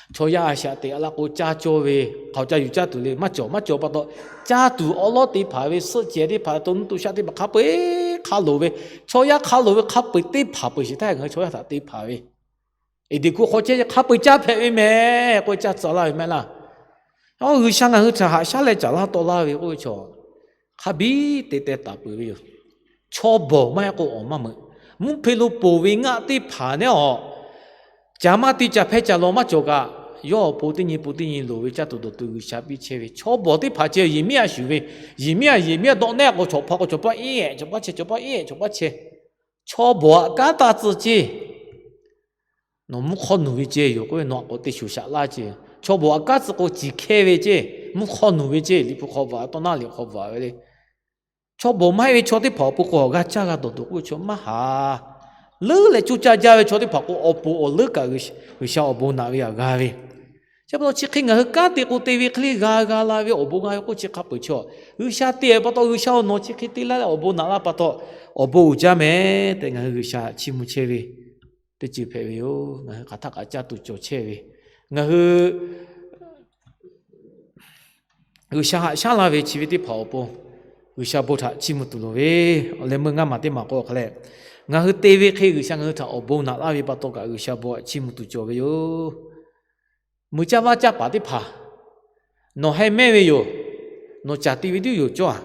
Chaw yaˇ a shaꞈ teꞈ a laˇ k'o caˇ cawˇ ve, hk'aˬ ca yuˬ caˇ tuˬ le maˇ cawˬ. Maˇ cawˬ pa taw, caˇ tuˬ awˉ lawˉ teˇ hpaˍ ve suhˆ cehˬ teˇ hpaˍ, to nuˇ to shaˆ teˇ hpaˍ hk'a peu-eˬ hk'a loˍ ve, chaw yaˇ hk'a loˍ ve hk'a peu-eˬ teˇ hpaˍ peuˬ shiˍ htaˇ, ngaˬ hui chaw yaˇ htaꞈ te hpanˍ ve, Eˍdeˍ hkuˇ hk'aw chehˇ hk'a peu-eˬ caˇ hpehꞈ ve mehˍ k'oˆ ve caˇ tcuh laˇ ve mehˍ laˇ. G'uiˬsha ngaˬ hui htaꞈ haꞈ shaˉ leh caˍ laˇ tawˆ laˇ ve k'oˆ ve chaw, hk'a biˉ te teh taˍ peuˬ ve yoˬ. Chaw bawˬ maˇ heˆ k'o awˬ maˇ meuꞈ. Mvuhˇ hpe lo ponˬ ve ngaˆ teˇ hpaˍ nehˉ awˬ, caˍ maˇ te caˍ hpehˇ caˍ lawˬ maˇ cawˬ kaꞈ, yawˇ awˬ pon teˇ nyi pon teˇ nyi loˍ ve caˇ tuˬ dawˬ tuˬ G'uiˬsha piˇ chehˇ ve. Chaw bawˬ teˇ hpaˍ ceh Yeˍmiˉaˍ shuˍ ve, Yeˍmiˉaˍ Yeˍmiˉaˍ dawˆ nehˆ k'o, chaw hpaˍ k'o chaw paˆ iˉ ehˍ chaw paˆ chehˇ, chaw paˆ iˉ ehˍ chaw paˆ chehˇ. Chaw bawˬ aꞈ kanˉ taˇ tcuh ceˇ. Nawˬ mvuhˇ hk'awˇ nuˬ ve ceˇ yoˬ k'oˆ ve, nawˬ aꞈ k'awꞈ te shuˍ shaꞈ laˇ ceˇ. Chaw bawˬ aꞈ kanˉ tcuh k'o ciˍ hkehˇ ve ceˇ, mvuhˇ hk'awˇ nuˬ ve ceˇ, Liꞈ hpu hk'aw bvuhꞈ tawˇ naˉ liꞈ hk'aw bvuhꞈ ve le. Chaw bawˬ maˇ heˆ ve chaw teˇ hpaˍ awˬ pon k'o, awˬ g'aˇ caˇ g'a dawˬ tuˬ k'oˆ ve chaw maˇ haˍ. Leuˉ leh coˇ caˇ jaˇ ve chaw teˇ hpaˍ k'o, awˬ pon awˬ leuˉ kaꞈ G'uiˬsha awˬ bon naꞈ ve aꞈ g'a ve. Chi pa taw chi hk'e ngaˬ hui kanˉ te k'o te ve hk'e le g'a g'a la ve awˬ bon g'a ve k'oˆ chi hk'a peuˬ chaw, G'uiˬsha te ve pa taw, G'uiˬsha awˬ nawˬ chi hk'e te laˇ leh awˬ bon naꞈ laˇ pa taw, awˬ bon uiˍ jaˇ mehˍ tehꞈ ngaˬ hui G'uiˬsha chiˇ mvuh chehˇ ve teˇ ceuˬ hpehꞈ ve yoˬ. Ngaˬ hui hk'aˬ htaˇ kaꞈ caˇ tuˬ cawˬ chehˇ ve, ngaˬ hui G'uiˬsha haꞈ shaˉ laˇ ve chi ve teˇ hpaˍ awˬ pon, G'uiˬsha bon htaꞈ chiˇ mvuh tuˬ loˍ ve. Awˬ leh meuˇ ngaˇ maˬ teˇ maˬ k'o hk'a leh, ngaˬ hui te ve hk'e G'uiˬsha ngaˬ hui htaꞈ awˬ bon naꞈ laˇ ve pa taw kaꞈ G'uiˬsha bon htaꞈ chiˇ mvuh tuˬ cawˬ ve yoˬ. Meuꞈ caˇ vaˇ caˇ paˍ teˇ hpaˍ, nawˬ heh mehˇ ve yoˬ. Nawˬ caˍ te ve tiˉ yoˬ cawˇ-a.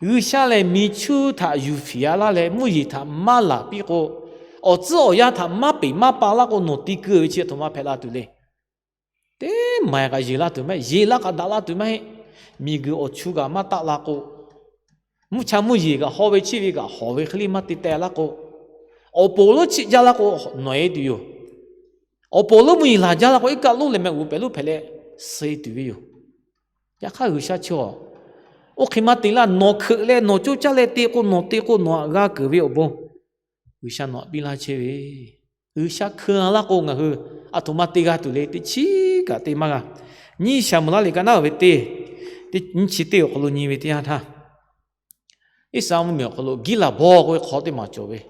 G'uiˬsha lehˬ miˬ chuˇ htaꞈ yuˬ fiˍ-a laˇ leh mvuhˇ yeˬ htaꞈ maˇ laˬ piˇ k'o, awˬ tcuhˉ awˬ yanˇ htaꞈ maˇ peˬ maˇ pa laˇ k'o, nawˬ te keu ve chi aˬ htoꞈ ma hpehꞈ la tuˬ le. Teˇ maˬ kaꞈ yeˬ laˇ tuˬ maˇ heˆ, yeˬ laˇ kaꞈ daꞈ laˇ tuˬ maˇ heˆ. Miˬguiˬ awˬ chu kaꞈ maˇ taˆ la k'o, mvuhˇ cha mvuhˇ yeˬ kaꞈ haw ve, chiˇ ve kaꞈ hawˬ ve hk'e le maˇ te teh laˇ k'o, awˬ poˍ lonˉ chiˆ jaˇ laˇ k'o, nawˬ e tuˬ yoˬ. Awˬ poˍ lonˉ mvuhˇ yeˬ laˬ jaˇ laˇ k'o, iˉ kaˆ lonˉ leh meh uˍ pehˍ lonˉ hpehꞈ leh suh e tuˬ ve yoˬ. Yaꞈ hk'aˇ G'uiˬsha chi-a, oˇ hk'e maˇ te laˇ. Nawˬ hkeuꞈ leh nawˬ coˇ caˇ leh te k'o, nawˬ te k'o nawˬ aꞈ g'a keunˍ ve awˬ bon G'uiˬsha nawˬ aꞈ piˇ laˇ chehˇ ve. G'uiˬsha hkeu-a laˇ k'o, ngaˬ hui aˬ htoꞈ ma te g'a tuˬ le. Teˇ chiˉ kaꞈ te maˇ g'a. Nyiˇ Saˍmo laˇ liꞈ ka naˉ ve teˇ, nyiˇ chi teˇ awˬ hk'aw lo nyi ve teˇ yanˇ htaˇ, Iˉsaˍreˍlaˆ mvuhˇmiˬ awˬ hk'aw lo Giˇlaˍbawˇ k'oˆ ve hk'aw teˇ maˬ cawˬ ve,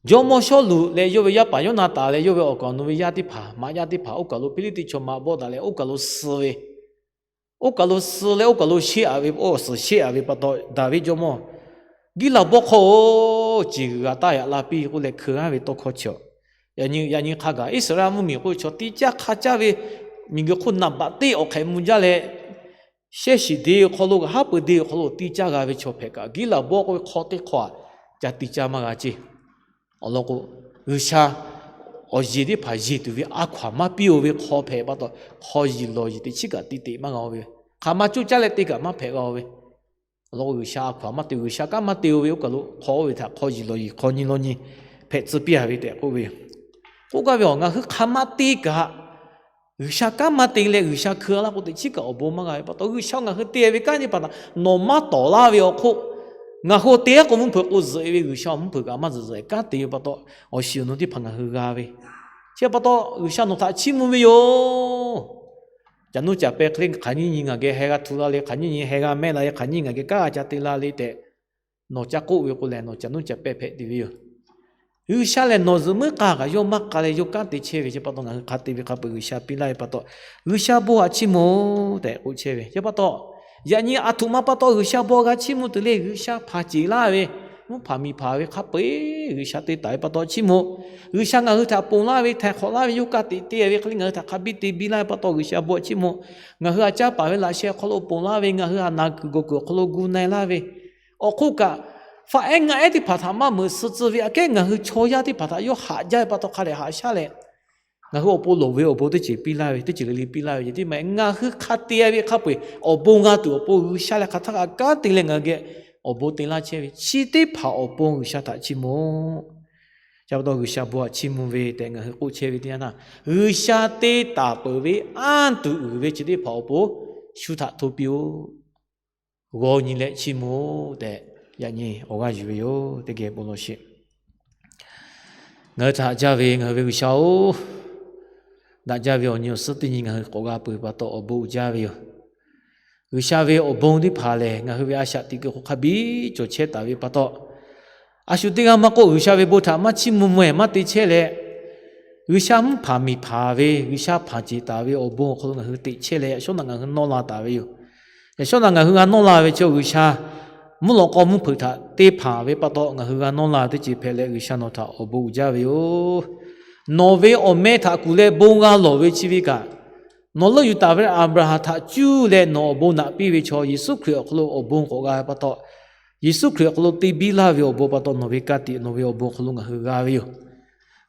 jawˇmawˇ Sawˉluꞈ leh yawˇ ve yaˇ paˍ Yoˇnaˍtanˍ leh yawˇ ve awˬ kaˍ awˬ nu ve yaˇ teˇ hpaˍ, maꞈ yaˇ teˇ hpaˍ oˇ kaˬ lo Hpiˇliˇtiˆ chaw maꞈ bawˆ daꞈ leh oˇ kaˬ lo suh ve, oˇ kaˬ lo suh leh oˇ kaˬ lo sheˆ-a ve, awˬ suhˍ sheˆ-a ve pa taw, Daˍviˆ jawˇmawˇ, Giˇlaˍbawˇ hk'aw-oˬ, ceˬ g'uiˬ g'a taˇ yaꞈ la piˇ k'oˆ leh hkeu g'aˇ ve tawˇ hkawˇ chi-a. Yaꞈ nyi hk'a gaˬ Iˉsaˍreˍlaˆ mvuhˇmiˬ k'oˆ ve chaw tiˇ caˇ hk'a caˇ ve, miˬguiˬ hk'oˆ naˍ baꞈ teˇ awˬ hk'ehꞈ mvuh jaˇ leh, shehˇ shiˍ de awˬ hk'aw lo, haˉ pui de awˬ hk'aw lo tiˇ caˇ g'a ve chaw hpehꞈ kaꞈ, Giˇlaˍbawˇ k'oˆ ve hk'aw teˇ hk'awˇ-a, ca tiˇ caˇ maˇ g'a ceˇ. Awˬ lawn k'o, G'uiˬsha awˬ yeˬ teˇ hpaˍ yeˬ tuˬ ve a hkaw-anˬ maˇ piˇ-o ve hk'aw hpehꞈ pa taw, hk'aw yiˬ lawˬ yiˬ teꞈ chiˉ kaꞈ tiꞈ teꞈ maˇ g'a-o ve, hk'aˬ ma coˇ caˇ leh te kaꞈ maˇ hpehꞈ g'a-o ve. Awˬ lawn k'o, G'uiˬsha a hkaw-anˬ maˇ te, G'uiˬsha kanˉ maˇ te-o ve oˇ kaˬ lo hk'aw oˇ ve htaꞈ hk'aw yiˬ lawˬ yiˬ hk'aw nyi lawˇ nyi hpehꞈ tcuh piˇ-a ve tehꞈ k'oˆ ve yoˬ. K'oˆ gaˇ ve, awˬ ngaˬ hui hk'aˬ ma te kaꞈ, G'uiˬsha kanˉ maˇ te leh G'uiˬsha hkeu-a laˇ k'o, teꞈ chiˉ kaꞈ awˬ bon maˇ g'a ve pa taw, G'uiˬsha ngaˬ hui te ve kanˉ nyi paˍ htaꞈ nawˬ maˇ tawˍ laˇ ve awˬ hk'oˆ, ngaˬ hui te-a k'o mvuhˇ hpeuꞈ k'o zuhꞈ-e ve, G'uiˬsha mvuhˇ hpeuꞈ kaꞈ maˇ zuhꞈ zuhꞈ-e kanˉ te ve pa taw, awˬ shiˍ awˬ nu teˇ hpaˍ ngaˬ hui g'a ve. Chi pa taw G'uiˬsha nawˬ htaꞈ chiˇ mvuh ve yoˬ. Caˬ nuˇ caˬ peh hk'e le hk'aˬ nyiˇ nyi ngaˬ geh heh g'a htu la le, hk'aˬ nyiˇ nyi heh g'a mehˆ la le, hk'aˬ nyiˇ ngaˬ geh kanˉ g'a ca te la le tehꞈ, nawˬ ca k'oˆ ve k'o lehˬ, nawˬ caˬ nuˇ caˬ peh hpehꞈ tuˬ ve yoˬ. G'uiˬsha lehˬ nawˬ zuhꞈ muiˉ k'a kaꞈ yawˇ maˇ k'a leh yawˇ kanˉ te chehˇ ve, chi pa taw ngaˬ hui hk'a te ve hk'a peu-eˬ G'uiˬsha piˇ laˇ ve pa taw, G'uiˬsha bon htaꞈ chiˇ mvuh tehꞈ k'oˆ chehˇ ve. Chi pa taw, yaꞈ nyi aˬ htoꞈ ma pa taw G'uiˬsha bon g'a chiˇ mvuh tuˬ le. G'uiˬsha hpanˍ ceˬ laˇ ve, mvuhˇ hpanˍ miˬ hpanˍ ve hk'a peu-eˬ G'uiˬsha te taˍ ve pa taw chiˇ mvuh. G'uiˬsha ngaˬ hui htaꞈ ponˬ laˇ ve, htaiˍ hk'awꞈ laˇ ve, yawˇ kanˉ te te ve hk'e le ngaˬ hui htaꞈ hk'a biˇ te biˇ laˇ ve pa taw G'uiˬsha bon htaꞈ chiˇ mvuh. Ngaˬ hui a caˇ paˍ ve laꞈ sheh awˬ hk'aw lo ponˬ laˇ ve, ngaˬ hui a naˬ kuiˬ gawˬ kuiˬ awˬ hk'aw lo gu na-e laˇ ve, awˬ hk'oˆ kaꞈ Faꞈ ehˉ ngaˆ ehˉ teˇ hpaˍ htaꞈ maˇ meuꞈ suh tcuh ve aꞈ kehˉ ngaˬ hui chaw yaˇ teˇ hpaˍ htaꞈ yawˇ haꞈ jaˇ ve pa taw hk'a lehˬ haꞈ shaˉ leh, ngaˬ hui awˬ pon loˍ ve awˬ bon teˇ ceuˬ piˇ laˇ ve teˇ ceuˬ le le piˇ laˇ ve ceh tiˉ maˇ heˆ. Ngaˬ hui hk'a te ve hk'a peu-eˬ awˬ bon g'a tuˬ awˬ pon G'uiˬsha leh hk'aˬ htaˇ kaꞈ kanˉ te leh ngaˬ hui geh awˬ bon te laˇ chehˇ ve chi teˇ hpaˍ awˬ pon G'uiˬsha htaꞈ chiˇ mvuh. Chi pa taw G'uiˬsha bon htaꞈ chiˇ mvuh ve tehꞈ ngaˬ hui k'oˆ chehˇ ve teˇ yanˇ htaˇ, G'uiˬsha te taˍ peuˬ ve anˇ tuˬ uiˍ ve chi teˇ hpaˍ awˬ pon shu htaꞈ hto piˇ-oˆ. G'aw nyi leh chiˇ mvuh-oˆ tehꞈ yaꞈ nyi awˬ g'aˇ yuˬ ve yoˬ. Teˇ geh bon lawˬ sheˍ. Ngaˬ hui htaꞈ haꞈ jaˇ ve ngaˬ hui ve G'uiˬsha-oˬ, daꞈ jaˇ ve awˬ nyi awˬ suhˉ teˇ nyi ngaˬ hui k'awꞈ g'a peuˬ pa taw awˬ bon uiˍ jaˇ ve yoˬ. G'uiˬsha ve awˬ bon teˇ hpaˍ lehˬ, ngaˬ hui ve a shaꞈ teꞈ kuiˬ hk'aw hk'a biˇ cawˬ chehˇ taˍ ve pa taw, a shu teˇ g'aˇ maˇ k'oˆ, G'uiˬsha ve bon htaꞈ maˇ chiˇ mvuh mvuh-eˬ maˇ te chehˇ leh, G'uiˬsha mvuhˇ hpanˍ miˬ hpanˍ ve, G'uiˬsha hpanˍ ceˬ taˍ ve awˬ bon awˬ hk'aw lo ngaˬ hui teꞈ chehˇ leh, yaꞈ shawˉ naꞈ ngaˬ hui nawˇ la taˍ ve yoˬ. Yaꞈ shawˉ naꞈ ngaˬ hui g'a nawˇ la ve chi G'uiˬsha mvuhˇ lawꞈ k'aw mvuhˇ hpeuꞈ htaꞈ te hpanˍ ve pa taw ngaˬ hui g'a nawˇ la teˇ ceuˬ hpehꞈ leh, G'uiˬsha nawˬ htaꞈ awˬ bon uiˍ jaˇ ve yoˬ. Nawˬ ve awˬ meh htaꞈ kuˬ leh bon g'a lawˬ ve chi ve kaꞈ, nawˬ leuˆ yuˬ taˍ ve Aˍbraˍhanˍ htaꞈ cuˇ leh nawˬ awˬ bon naꞈ piˇ ve chaw Yeˍsuˆ Hkriꞈ awˬ hk'aw lo awˬ bon k'awꞈ g'a ve pa taw, Yeˍsuˆ Hkriꞈ awˬ hk'aw lo te biˇ laˇ ve awˬ bon pa taw nawˬ ve ka tiꞈ nawˬ ve awˬ bon awˬ hk'aw lo ngaˬ hui g'a ve yoˬ.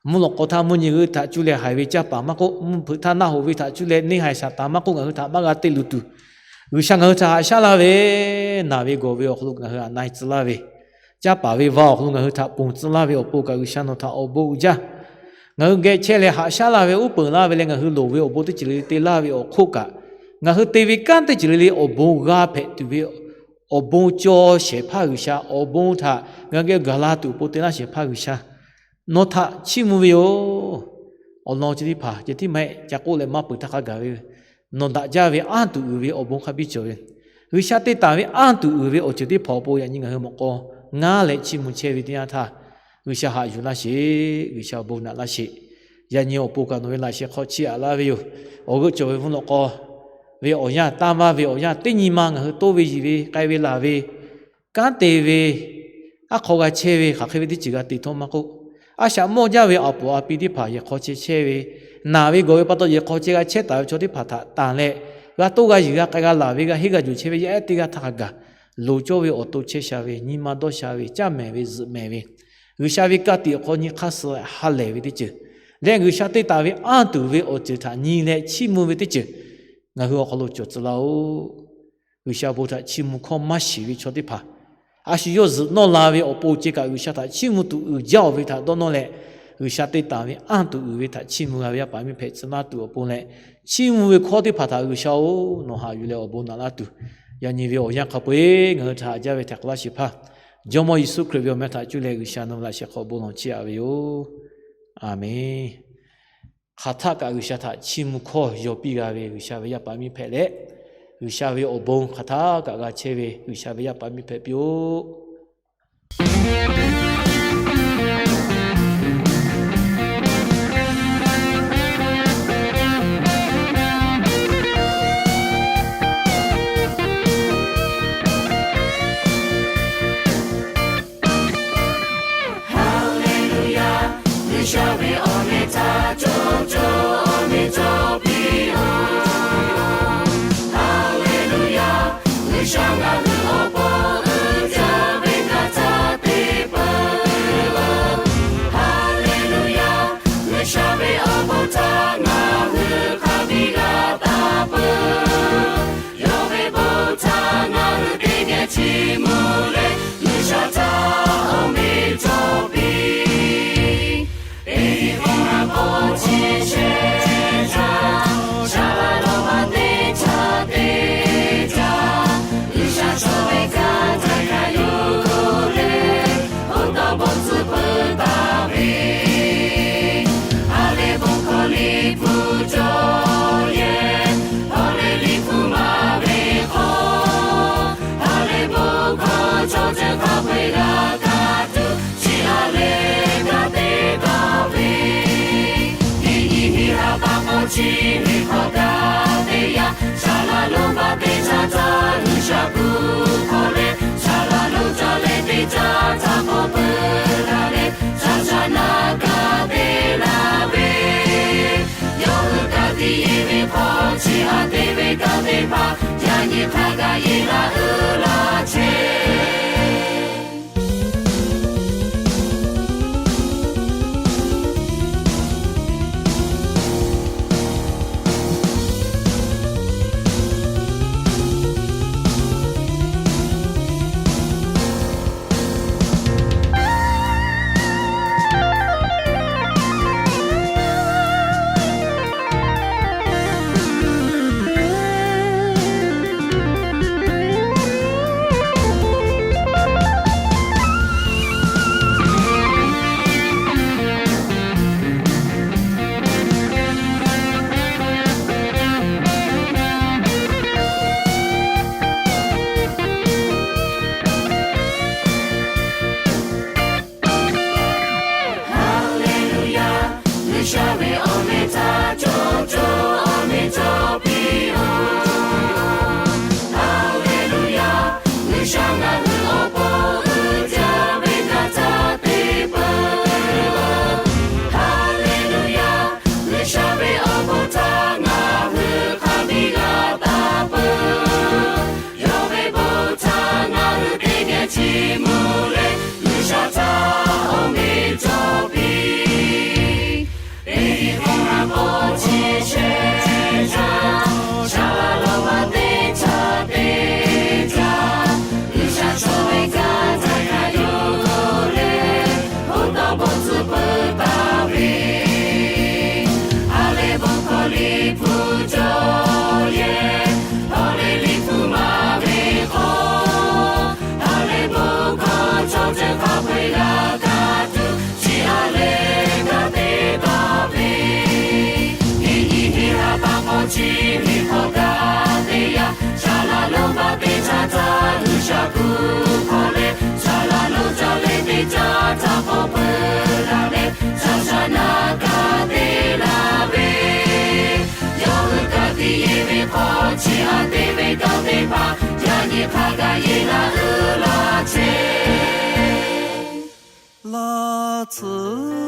Mvuhˇ lawꞈ k'aw htaˇ mvuhˇ nyi g'euˆ htaꞈ cuˇ leh haiˬ ve caˇ paˍ maˇ k'oˆ, mvuhˇ hpeuꞈ htaˇ naˆ hoꞈ ve htaꞈ cuˇ leh neˇ haiˬ Saˍtanˍ maˇ k'oˆ, ngaˬ hui htaꞈ maˇ g'a te luˬ tuˬ, G'uiˬsha ngaˬ hui htaꞈ haꞈ shaˉ laˇ ve, naˬ ve gawˬ ve awˬ hk'aw lo ngaˬ hui htaꞈ na-e tcuh laˇ ve, caˇ paˍ ve va awˬ hk'aw lo ngaˬ hui htaꞈ ponˬ tcuh laˇ ve awˬ pon kaꞈ G'uiˬsha nawˬ htaꞈ awˬ bon uiˍ jaˇ. Ngaˬ hui geh chehˇ leh haꞈ shaˉ laˇ ve uˉ peunˍ laˇ ve leh ngaˬ hui loˍ ve awˬ bon teˇ ceuˬ le le te laˇ ve awˬ hk'oˆ kaꞈ, ngaˬ hui te ve kanˉ teˇ ceuˬ le le awˬ bon g'a hpehꞈ tuˬ ve awˬ bon cawˬ shehˍ hpaˇ G'uiˬsha, awˬ bon htaꞈ ngaˬ hui geh gaˬ la tuˬ awˬ pon te laˇ shehˍ hpaˇ G'uiˬsha, nawˬ htaꞈ chiˇ mvuh ve yoˬ. Awˬ lawn chi teˇ hpaˍ ceh tiˉ maˇ heˆ, ca k'oˆ leh maˇ peuˬ htaˇ hk'a gaˬ ve, nawˬ daꞈ jaˇ ve anˇ tuˬ uiˍ ve awˬ bon hk'a biˇ cawˬ ve, G'uiˬsha te taˍ ve anˇ tuˬ uiˍ ve awˬ ceuˬ teˇ hpaˍ awˬ pon yaꞈ nyi ngaˬ hui mawꞈ k'aw ngaˇ leh chiˇ mvuh chehˇ ve teˇ yanˇ htaˇ, G'uiˬsha haꞈ yuˬ laˇ sheˍ, G'uiˬsha awˬ bon naꞈ laˇ sheˍ. Yaꞈ nyi awˬ pon kaꞈ nawˬ ve laꞈ sheh hk'aw chiˇ aꞈ laˇ ve yoˬ. Awˬ g'euˆ cawˬ ve mvuhˇ lawꞈ k'aw ve awˬ yanˇ, tanˇ vaˇ ve awˬ yanˇ, teˇ nyi ma ngaˬ hui toˇ ve yiˬ ve k'ai ve laˬ ve, kanˉ te ve, aˉ hk'aw g'a chehˇ ve hk'aˬ hk'e ve teˇ ceuˬ g'a te htawˇ maˇ k'oˆ, a shaꞈ mawˇ jaˇ ve awˬ puˍ awˬ pi teˇ hpaˍ yehˬ hk'aw chehˇ chehˇ ve, naˬ ve gawˬ ve pa taw yehˬ hk'aw chehˇ g'a chehˇ taˍ ve chaw teˇ hpaˍ htaꞈ tanˬ leh, g'a toˇ g'a yiˬ g'a k'ai g'a laˬ ve g'a henˇ g'a juˬ chehˇ ve yaˇ ehˉ teˇ g'aˇ htaˇ hk'a gaˬ, loˍ cawˇ ve awˬ to chehˇ sha ve, nyi ma dawˇ sha ve, caˇ mehˍ ve zuhꞈ mehˍ ve, G'uiˬsha ve ka tiꞈ awˬ hk'aw nyi hk'aˇ suh ha lehˬ ve teˇ ceuˬ leh G'uiˬsha te taˍ ve anˇ tuˬ ve awˬ ceuˬ htaꞈ nyi leh chiˇ mvuh ve teˇ ceuˬ ngaˬ hui awˬ hk'aw lo cawˬ tcuh laˇ-oˆ. G'uiˬsha bon htaꞈ chiˇ mvuh hkawˇ maˇ shiˍ ve chaw teˇ hpaˍ, a shu yawˇ zuhꞈ nawˇ la ve awˬ pon ceh kaꞈ G'uiˬsha htaꞈ chiˇ mvuh tuˬ uiˍ jaˇ-oˬ ve htaꞈ dawˇ nawˇ leh, G'uiˬsha te taˍ ve anˇ tuˬ uiˍ ve htaꞈ chiˇ mvuh g'a ve yaˇ paˍ miˇ hpehꞈ tcuh laˇ tuˬ awˬ pon leh, chiˇ mvuh ve hkawˇ teˇ hpaˍ htaꞈ G'uiˬsha-oˬ, nawˬ haꞈ yuˬ leh awˬ bon naꞈ laˇ tuˬ, yaꞈ nyi ve awˬ yanˇ hk'a peu-eˬ ngaˬ hui htaꞈ haꞈ jaˇ ve htaꞈ k'awꞈ laˇ sheˍ hpaˇ Jawˇmawˇ Yeˍsuˆ Hkriꞈ ve awˬ meh htaꞈ cuˇ leh G'uiˬsha nawˬ ve laꞈ sheh hk'aw bon lawˬ chiˇ aꞈ ve yoˬ. Aˬmenˍ. Hk'aˬ htaˆ kaꞈ G'uiˬsha htaꞈ chiˇ mvuh hkawˇ yaw piˇ g'a ve G'uiˬsha ve yaˇ paˍ miˇ hpehꞈ leh, G'uiˬsha ve awˬ bon hk'aˬ htaˆ kaꞈ g'a chehˇ ve G'uiˬsha ve yaˇ paˍ miˇ hpehꞈ piˇ-oˆ. Haˍleˍluˍyaˍ, G'uiˬsha ve awˬ meh htaꞈ cawˬ cawˬ awˬ meh cawˬ piˇ-oˆ. Haˍleˍluˍyaˍ, G'uiˬsha ngaˬ hui awˬ pon uiˍ jaˇ ve htaꞈ htaˇ te peuˬ-oˬ. Haˍleˍluˍyaˍ, G'uiˬsha ve awˬ bon htaꞈ ngaˬ hui hk'a biˇ g'a taˍ peuˬ. Yawˇ ve bon htaꞈ ngaˬ hui teˇ geh chiˇ mvuh leh, G'uiˬsha htaꞈ awˬ meh cawˬ piˇ. Teˇ nyi hk'aˇ k'awꞈ chi shehˍ htaˇ, Saˍlaꞈ lonˉ ma teˇ htaˇ teˇ htaˇ, G'uiˬsha chaw ve kanˇ htaˇ kaꞈ yawˇ lehˬ, oˇ taw bon tcuh peuˬ taˍ ve, ha lehˬ bon hkawˇ liꞈ hpu cawˬ yehˬ, hawˉ lehˬ liꞈ hpu maˍ ve hk'aw, ha lehˬ bon hkawˇ cawˬ ceuˬ hk'a peu-eˬ g'a kaꞈ tuˬ, chi a lehˬ kaꞈ te taˍ ve, teˇ nyi hiˆ ha pa k'awꞈ chi ve hk'aw kaꞈ teˇ yanˇ, Saˍlaꞈ lonˉ ma teˇ htaˇ htaˇ G'uiˬsha kuˬ hk'aw leh, Saˍlaꞈ lonˉ ca leh teˇ htaˇ htaˇ k'awꞈ peuˬ la leh, shaˍ shaˍ naˍ kaꞈ te la ve, yawˇ hui ka tiꞈ yeˬ ve hk'aw chi a te ve kaꞈ teˇ hpaˍ, yaꞈ nyi hk'a gaˬ yeˬ la uiˍ la chehˇ. G'uiˬsha kuˬ hk'aw leh saˍ laˍ lonˉ caˇ leh teˇ caˇ htaˇ k'awꞈ peuˬ la leh, shaˍ shaˍ naˍ kaꞈ te la ve, yawˇ hui ka tiꞈ yeˬ ve hk'aw chi a te ve kanˇ teˇ hpaˍ yaꞈ nyi hk'a gaˬ yeˬ la uiˍ la chehˇ laˇ tcuh